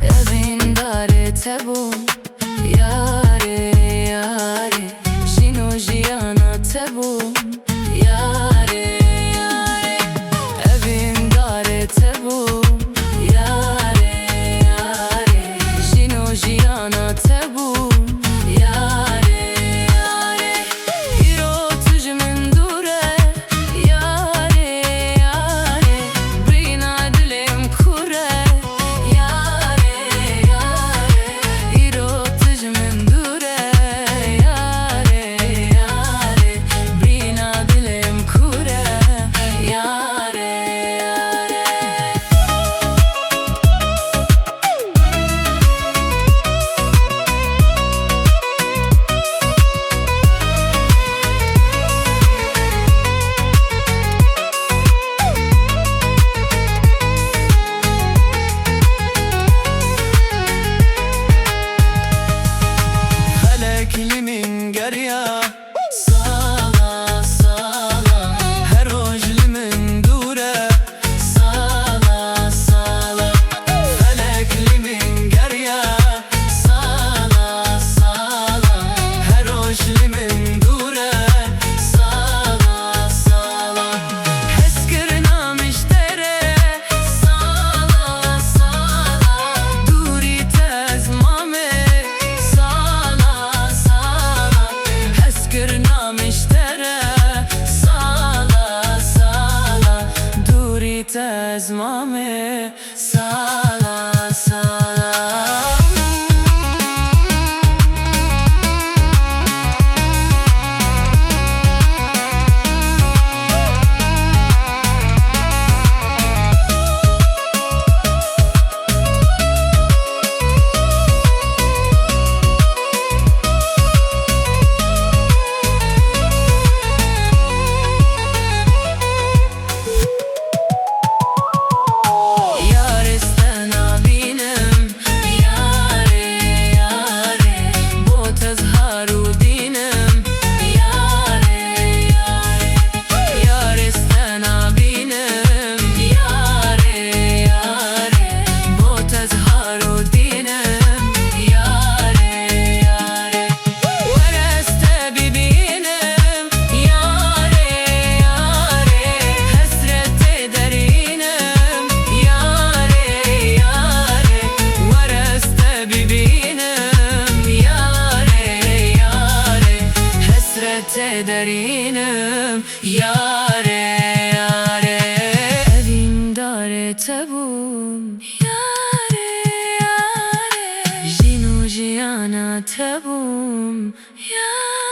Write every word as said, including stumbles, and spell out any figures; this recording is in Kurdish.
Evîndarê te bûm, yarê, yarê. Jîn û jiyana te bûm, yarê, yarê. Evîndarê te bûm, yarê, yarê. Jîn û jiyana te bûm, yarê, yarê. Îro tu ji min dûr e, yarê, yarê. Birîna dilê min kûr e, yarê, yarê. Îro tu ji min dûr e, yarê, yarê. Birîna dilê min kûr e, yarê, yarê. Felek li min geriya, sala, sala. Her roj li min dûr e, sala, sala. Felek li min geriya, sala, sala. Her roj li min dûr e, sala, sala. Hezkirina min ji te re, sala, sala. Dûrî te ez mame, sala, sala. Hezkirina min ji te re, sala, sala. Dûrî te ez mame, sala, sala. Yarê, ez te nabînim, yarê, yarê. Bo te ez har û dîn im, yarê, yarê. Yarê, ez te nabînim, yarê, yarê. Bo te ez har û dîn im, yarê, yarê. Were ez te bibînim, yarê, yarê. Hesretê derînim, yarê, yarê. Were ez te bibînim, yarê, yarê. Hesretê derînim, yarê, yarê. Evîndarê te bûm, yarê, yarê. Jîn û jiyana te bûm, yarê.